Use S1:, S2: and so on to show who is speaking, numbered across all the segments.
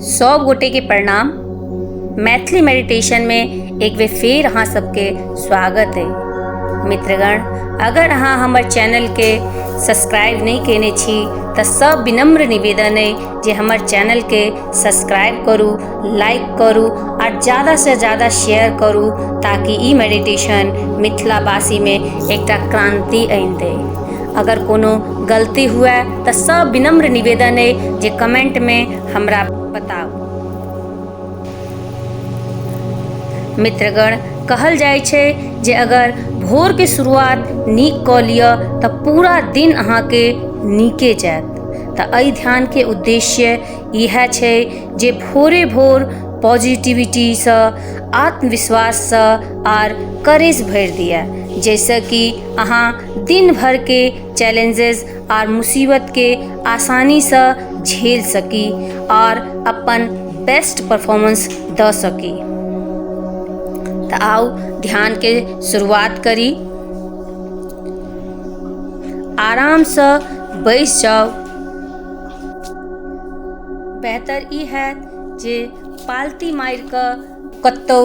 S1: सब गोटे के प्रणाम। मैथिली मेडिटेशन में एक बेर फेर अहाँ सबके स्वागत है। मित्रगण, अगर अहाँ हमर चैनल के सब्सक्राइब नहीं केने छी तऽ सब विनम्र निवेदन है जे हमर चैनल के सब्सक्राइब करू, लाइक करू और ज़्यादा से ज़्यादा शेयर करू ताकि ई मेडिटेशन मिथिलावासी में एकटा क्रांति आनि दे। अगर कोनो गलती हुए तऽ सब विनम्र निवेदन है जे कमेंट में हमरा बताउ। मित्रगण, कहल जाइ छै जे अगर भोर के शुरुआत नीक कऽ लिअ तऽ पूरा दिन अहाँके नीके जायत। तऽ एहि ध्यान के उद्देश्य इएह छै जे भोरे भोर पॉजिटिविटीसँ, आत्मविश्वाससँ आर करेज भरि दिए, जाहिसँ कि अहाँ दिन भरके चैलेंजेस आर मुसीबतके आसानीसँ झेल सकी आर अपन बेस्ट परफॉर्मेंस दऽ सकी। तऽ आउ ध्यान के शुरुआत करी। आरामसँ बैस जाउ। बेहतर ई हैत जे पालती मारि कऽ कतौ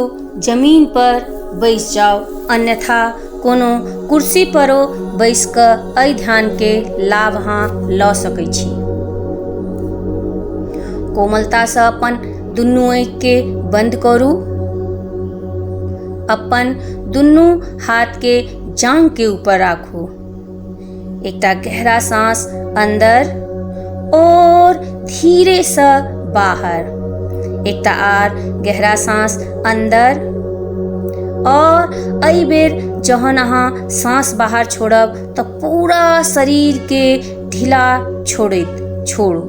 S1: जमीन पर बैस जाउ, अन्यथा कोनो कुर्सी परो बैस कऽ एहि ध्यान के लाभ अहाँ लऽ सकै छी। कोमलतासँ अपन दुनू आँखिके बन्द करू। अपन दुनू हाथके जाँघके ऊपर राखू। एकटा गहरा सांस अंदर और धीरे से बाहर। एकटा आर गहरा सांस अंदर और एहि बेर जहन अहाँ सांस बाहर छोड़ब तऽ पूरा शरीर के ढीला छोड़ैत छोड़ू।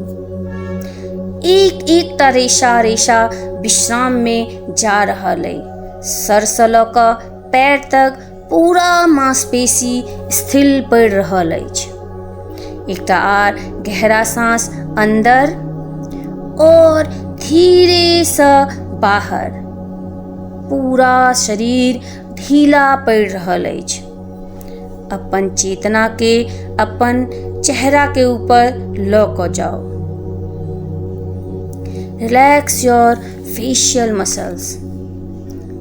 S1: एक एकटा रेशा रेशा विश्राम में जा रहल अइ। सर से लऽ कऽ पैर तक पूरा मांसपेशी स्थिर पड़ि रहल अछि। एकटा आर गहरा सांस अंदर और धीरे से बाहर। पूरा शरीर ढीला पड़ि रहल अछि। अपन चेतना के अपन चेहरा के ऊपर लऽ कऽ जाउ। Relax your facial muscles.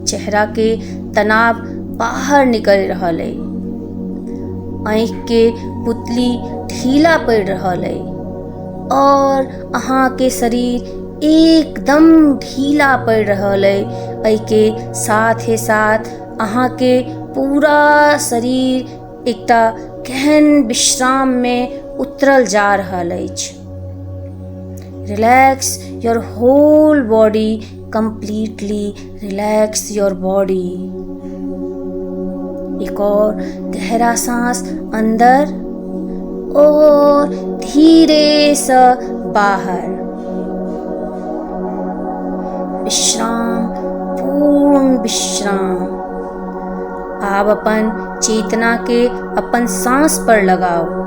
S1: चेहरा के तनाव बाहर निकलि रहल अइ। आँखि के पुतली ढीला पड़ि रहल अइ और अहाँके शरीर एकदम ढीला पड़ि रहल अइ। एहिके साथे साथ अहाँके पूरा शरीर एकटा गहन विश्राम में उतरल जा रहल अछि। Relax your whole body, completely relax your body. एक और गहरा सांस अंदर और धीरे से बाहर। विश्राम, पूर्ण विश्राम। आब अपन चेतना के अपन सांस पर लगाउ।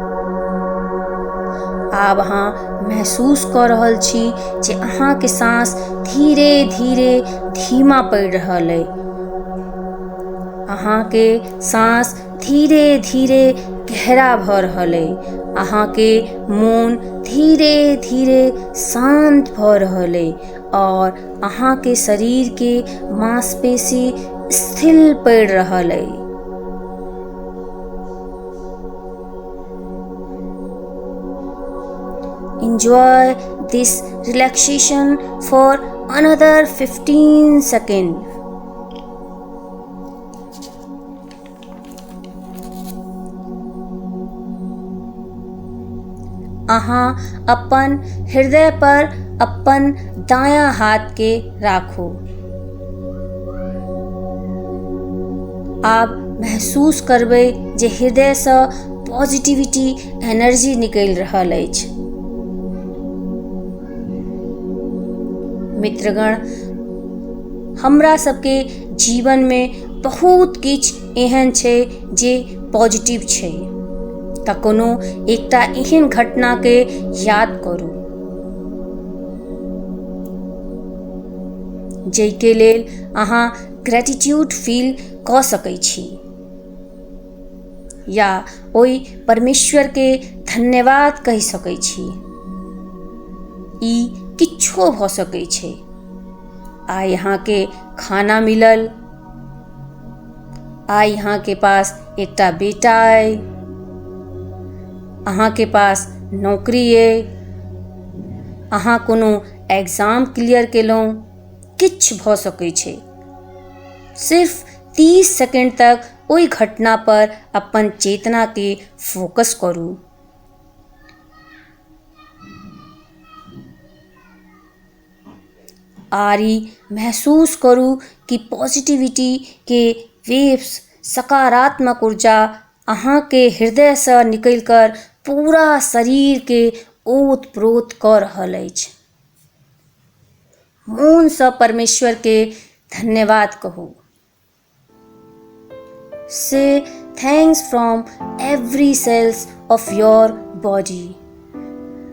S1: आब अहाँ महसूस कऽ रहल छी जे अहाँके सांस धीरे धीरे धीमा पड़ि रहल अइ। अहाँके सांस धीरे धीरे गहरा भऽ रहल अइ। अहाँके मोन धीरे धीरे शान्त भऽ रहल अइ और अहाँके शरीरके मांसपेशी स्थिर पड़ि रहल अइ। Enjoy this relaxation for another 15 seconds. अहाँ अपन हृदय पर अपन दायां हाथ के राखू। आब महसूस करबै जे हृदयसँ पॉजिटिविटी एनर्जी निकलि रहल अछि। मित्रगण, हमरा सबके जीवनमे बहुत किछु एहन छै जे पॉजिटिव छै। तऽ कोनो एकटा एहन घटनाके याद करू जाहिके लेल अहाँ ग्रेटिट्यूड फील कऽ सकै छी या ओहि परमेश्वरके धन्यवाद कहि सकै छी। ई किछो भऽ सकै छै। आइ अहाँके खाना मिलल, आइ अहाँके पास एकटा बेटा अइ, अहाँके पास नौकरी अइ, अहाँ कोनो एग्जाम क्लियर केलहुँ, किछु भऽ सकै छै। सिर्फ 30 सेकेंड तक ओहि घटना पर अपन चेतनाके फोकस करू। आर ई महसूस करू कि पॉजिटिविटी के वेव्स, सकारात्मक ऊर्जा अहाँके हृदयसँ निकलि कर पूरा शरीरके ओत प्रोत कऽ रहल अछि। मोनसँ परमेश्वरके धन्यवाद कहू। Say thanks from every cells of your body.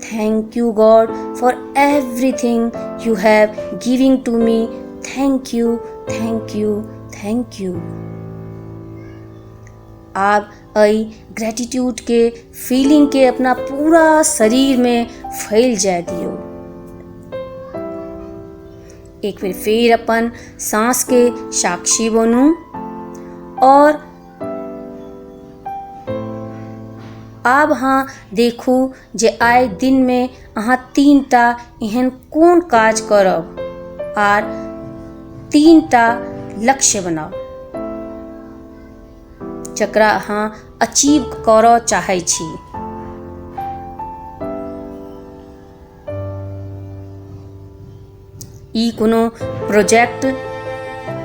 S1: Thank you God for everything you have giving to me. Thank you, thank you, thank you. आब एहि ग्रेटिट्यूड के फीलिंग के अपना पूरा शरीर में फैल जाय दियौ। एक बेर फेर अपन सांस के साक्षी बनू और आब अहाँ देखू जे आइ दिनमे अहाँ 3टा एहन कोन काज करब आर 3टा लक्ष्य बनाउ जकरा अहाँ अचीव करऽ चाहै छी। ई कोनो प्रोजेक्ट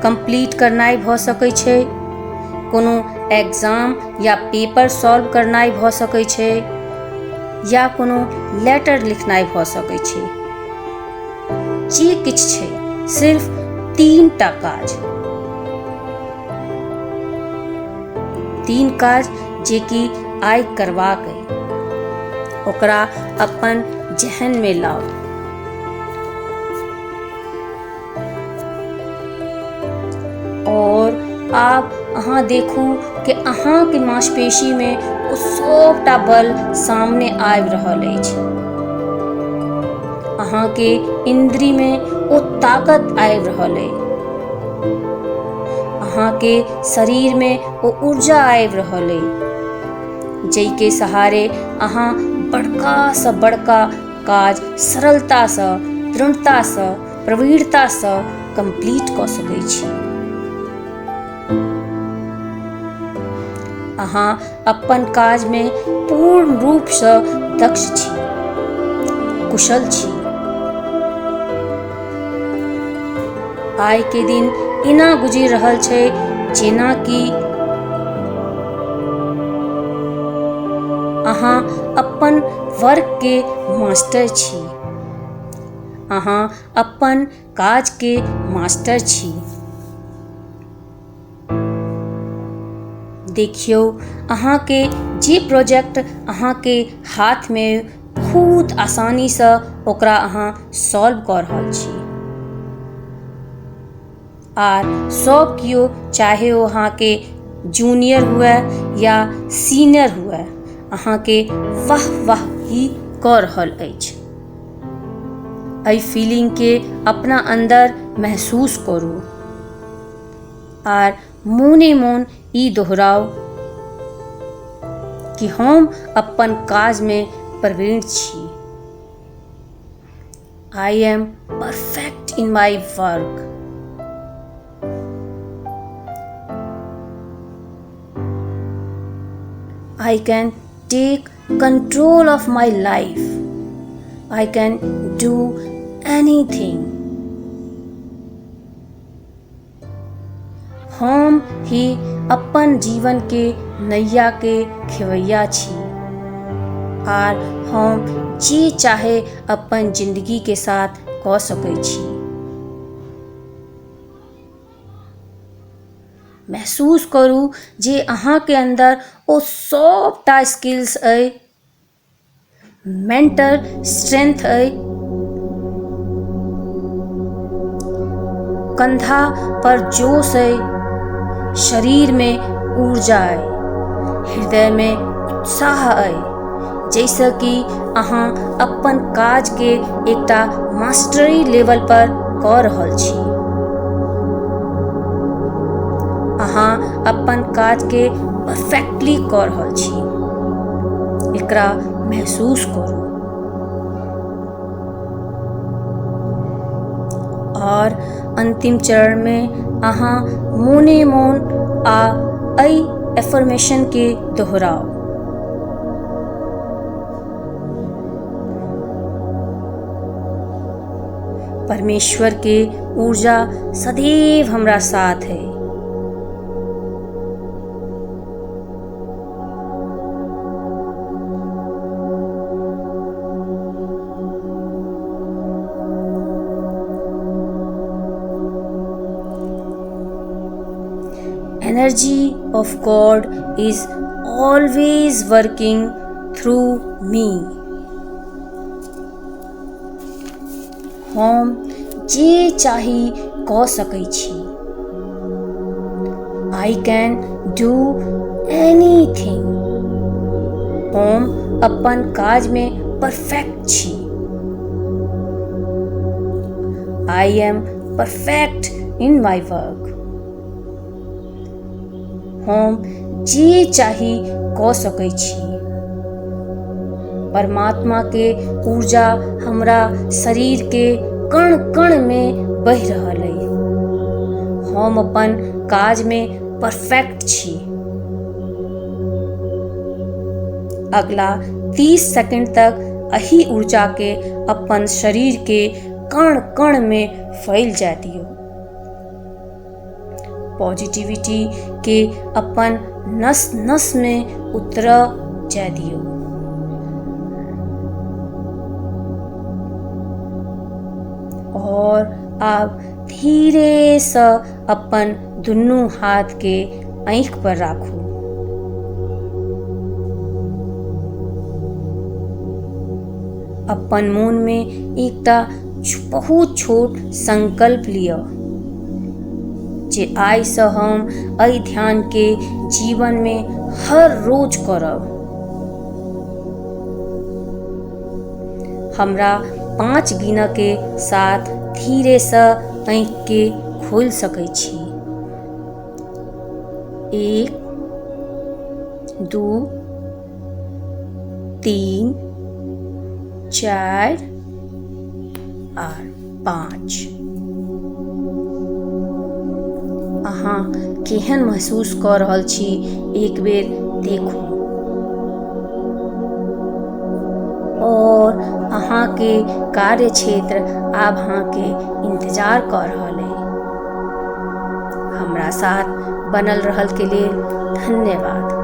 S1: कम्प्लीट करनाइ भऽ सकै छै, कोनो एग्जाम या पेपर सॉल्व करनाइ भऽ सकै छै, या कोनो लेटर लिखनाइ भऽ सकै छै। जे किछु छै, सिर्फ 3टा काज, 3 काज जे कि आइ करबाक अइ, ओकरा अपन जहनमे लाउ। और आब अहाँ देखू कि अहाँके मांसपेशीमे ओ सबटा बल सामने आबि रहल अछि। अहाँके इन्द्रियमे ओ ताकत आबि रहल अछि। अहाँके शरीरमे ओ ऊर्जा आबि रहल अछि जाहिके सहारे अहाँ बड़कासँ बड़का काज सरलतासँ, दृढ़तासँ, प्रवीणतासँ कम्प्लीट कऽ सकै छी। अहाँ अपन काजमे पूर्ण रूपसँ दक्ष छी, कुशल छी। आइ के दिन एना गुजरि रहल छै जेना कि अहाँ अपन वर्क के मास्टर छी, अहाँ अपन काज के मास्टर छी। देखियौ अहाँके जे प्रोजेक्ट अहाँके हाथमे बहुत आसानीसँ ओकरा अहाँ सॉल्व कऽ रहल छी। आर सब केओ, चाहे ओ अहाँके जूनियर हुए या सीनियर हुए, अहाँके वाह वाह ही कऽ रहल अछि। एहि फीलिंगके अपना अन्दर महसूस करू आर मोने मोन ई दोहराउ कि हम अपन काजमे प्रवीण छी। I am perfect in my work. I can take control of my life. I can do anything. हम ही अपन जीवन के नैया के खेवैया छी आर हम जे चाहे अपन जिंदगी के साथ कऽ सकै छी। महसूस करू जे अहाँके अन्दर ओ सबटा स्किल्स अइ, मेंटल स्ट्रेंथ अइ, कंधा पर जोश अइ, शरीरमे ऊर्जा अइ, हृदयमे उत्साह अइ, जाहिसँ कि अहाँ अपन काजके एकटा मास्टरी लेवल पर कऽ रहल छी। अहाँ अपन काजके परफेक्टली कऽ रहल छी, एकरा महसूस करू। आओर अंतिम चरणमे अहाँ मोने मोन आ एहि एफर्मेशनके दोहराउ। परमेश्वर के ऊर्जा सदैव हमरा साथ है। Energy of God is always working through me. हम जे चाही कऽ सकै छी। I can do anything. हम अपन काजमे परफेक्ट छी। I am perfect in my work. हम जे चाही कऽ सकै छी। परमात्मा के ऊर्जा हमरा शरीर के कण कण में बहि रहल अइ। हम अपन काज में परफेक्ट छी। अगला 30 सेकंड तक एहि ऊर्जा के अपन शरीर के कण कण में फैल जाय दियौ। पॉजिटिविटी के अपन नस नस में उतर जाय दियौ। और आब धीरे सँ अपन दुनू हाथ के आँखि पर राखू। अपन मोन में एकटा बहुत छोट संकल्प लिअ जे आइसँ हम एहि ध्यानके जीवनमे हर रोज करब। हमरा 5 गिनऽके साथ धीरेसँ आँखिके खोलि सकै छी। 1 2 3 4 आर 5। अहाँ केहन महसूस कऽ रहल छी एक बेर देखू। और अहाँके कार्य क्षेत्र आब अहाँके इंतजार कऽ रहल अइ। हमरा साथ बनल रहल के लेल धन्यवाद।